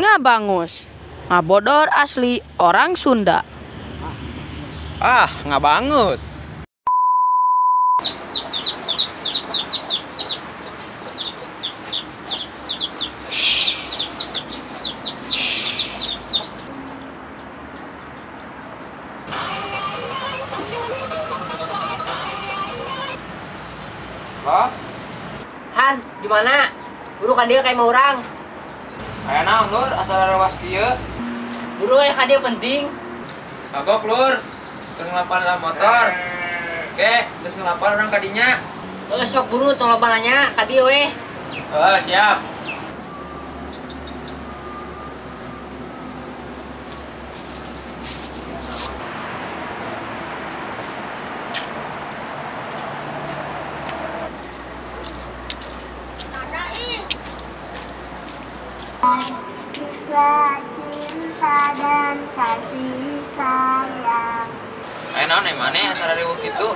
Ngabangus. Ngabodor asli orang Sunda. Ah, ngabangus. Hah? Han, di mana? Buru ka dieu kayak mau urang. Aya naon, Lur? Asal rawas kieu. Buru aya ka dieu penting. Kagok, Lur. Keur ngelapan lah motor. Oke, geus ngelapan urang ka dinya. Heuh, sok buru tong loba nanya ka dieu weh. Heuh, siap. Cinta dan kasih sayang. Ayo naon nih maneh asal riweuh kitu?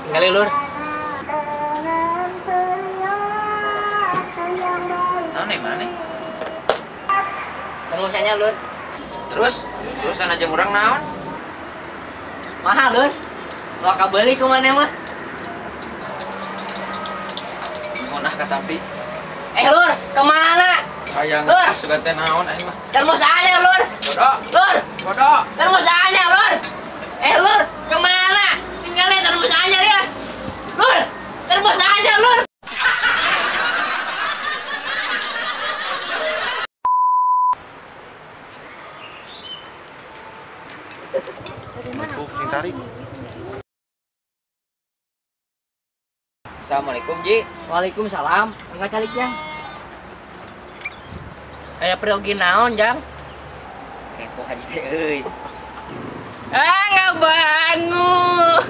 Tinggali Lur. Naon nih maneh? Terusnya Lur. Terus, terusan aja urang naon? Mahal Lur. Mau kabeli ke mana mah? Nah katapi. Lur, kemana? Hayang sugan teh naon aing mah. Termos aja, Lur. Bodoh. Lur. Bodoh. Termos aja, Lur. Lur, kemana? Tinggalin termos aja ya. Lur, termos aja, Lur. Assalamualaikum, Ji. Waalaikumsalam. Enggak calik, Jang. Kayak periogi naon, Jang? Kepo haji teh euy. Ah, nggak bangun.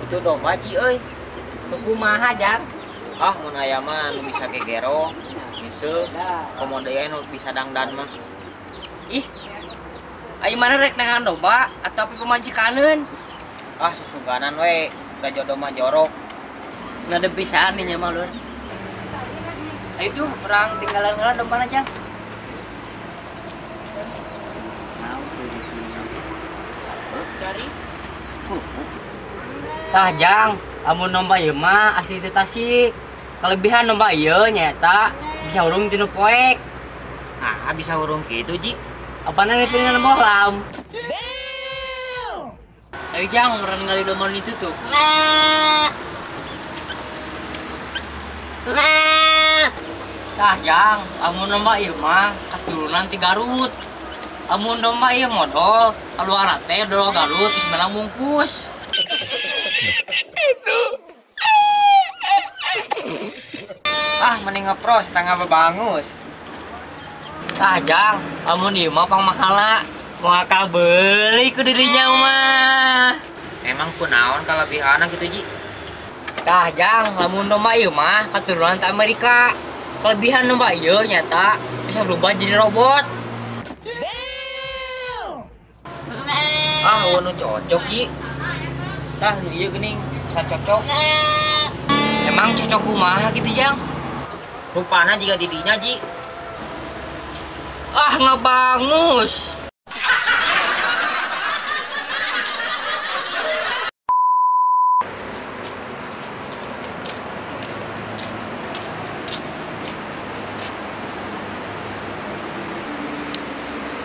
Itu domba, Ji euy. Kumaha, Jang? Ah, mun aya mah nu bisa gegero, ngiseuh, komo deui nu bisa dangdan mah. Ih. Ayo mana rek nangan domba atau pi pamajikaneun? Ah, susuganan we, udah jodoh mah jorok. Nggak ada bisaan nih mah, Lur. Nah, itu orang tinggalan-tinggalan domba aja. Dari tah, Jang, amun domba ieu mah asli teh Tasik. Kelebihan domba ieu nyaeta bisa hurung tinu poek. Ah, bisa hurung kitu, Ji. Apana tinggal bohlam. Ayo Jang, orang ningali domba itu tuh. Tah Jang, amun domba ieu mah keturunan ti Garut. Amun domba ieu modol, kaluar teh dodol Garut geus meunang bungkus. Ah, mending ngepros tangga bebangus. Tah Jang, amun ieu mah pangmahalna. Mau kabeli ku dirinya mah. Emang kunaon kalebihanna gitu, Ji? Tah Jang, lamun domba ieu mah keturunan ti Amerika. Kelebihan domba ieu nyata bisa berubah jadi robot. Ah, nu cocok, Ji. Tah nu ieu geuning bisa cocok. Emang cocok kumaha gitu, Jang? Rupana jiga didinya, Ji. Ah, ngebangus.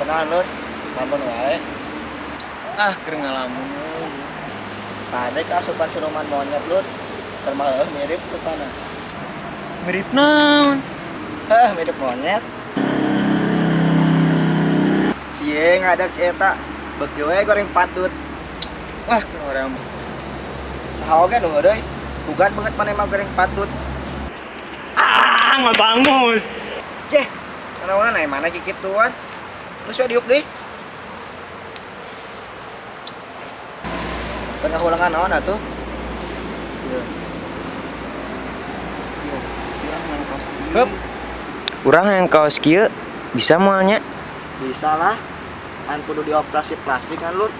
Kenalan, Lur, lamun wae. Ah, keur ngalamun. Tadi kaasupan siluman monyet, Lur. Keur mah mirip rupana. Mirip naon? Heh, mirip monyet. Cie ngadar si eta, beuki we goreng patut. Wah, keur urang. Saha oge nu heureuy? Bukan banget maneh mah goreng patut. Ah, ngabangus. Ceh, kana-kana nae mana kikituan. Geus we diuk deui. Keur ngahulengan naon atuh? Ieu. Hup. Urang hayang kaos kieu bisa moal nya? Bisa lah. Kan kudu dioperasi plastik kan, Lur.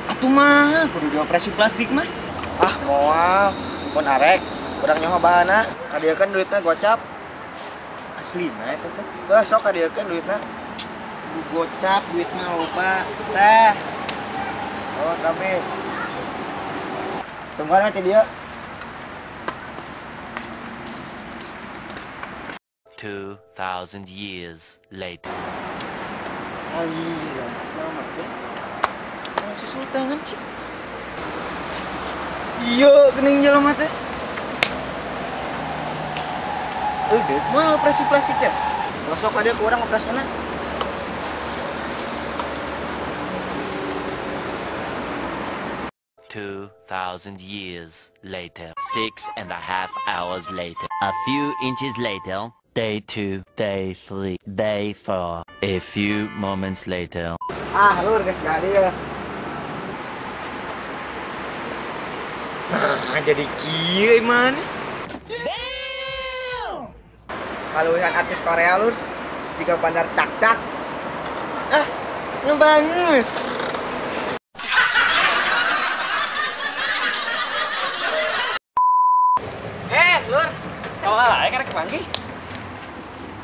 Atuh mah kudu dioperasi plastik mah. Ah, moal. Mun arek, urang nyaho bahana, kadieukeun duitna gocap. Aslina eta teh. Heuh, sok kadieukeun duitna. Gocap duit mah loba. Teh. Oh, kami. Tungguan nanti dia. 2,000 years later. Sali, lama teh. Orang susul tangan cik. Iya, kening jelema teh. Udah, mau operasi plastik ya? Besok ada kurang operasinya. 2,000 years later. 6.5 hours later. A few inches later. Day 2, day 3, day 4. A few moments later. Ah, lur guys, jadi ya. Nah, jadi kieu man. Damn. Kaluwihan artis Korea lur, jika bandar cak-cak. Ah, ngebangus. Lur, kau lah, karek panggih.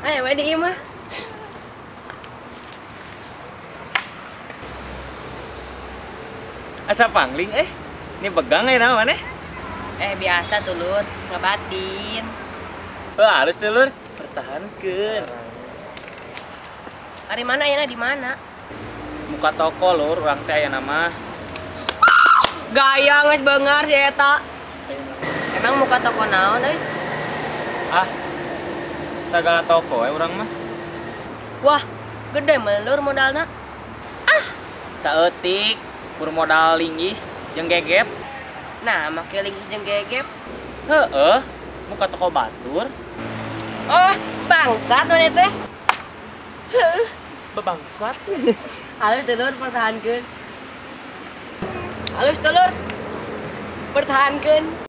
Ayo, we di imah. Asa pangling ini pegang ya nama maneh? Biasa tuh lur, ngebatin. Oh, halus tuh lur, pertahankeun. Ari mana ya di mana? Muka toko lur, urang teh aya nama. Gaya geus beungar si eta. Emang muka toko naon euy? Ah. Segala toko urang mah. Wah, gede mah lur modalna. Ah, saeutik kur modal linggis jeung gegep. Nah, make linggis jeung gegep. Heeh, muka toko batur. Oh, bangsat maneh teh. Heuh, bebangsat. Halus telur pertahankeun. Halus telur pertahankeun.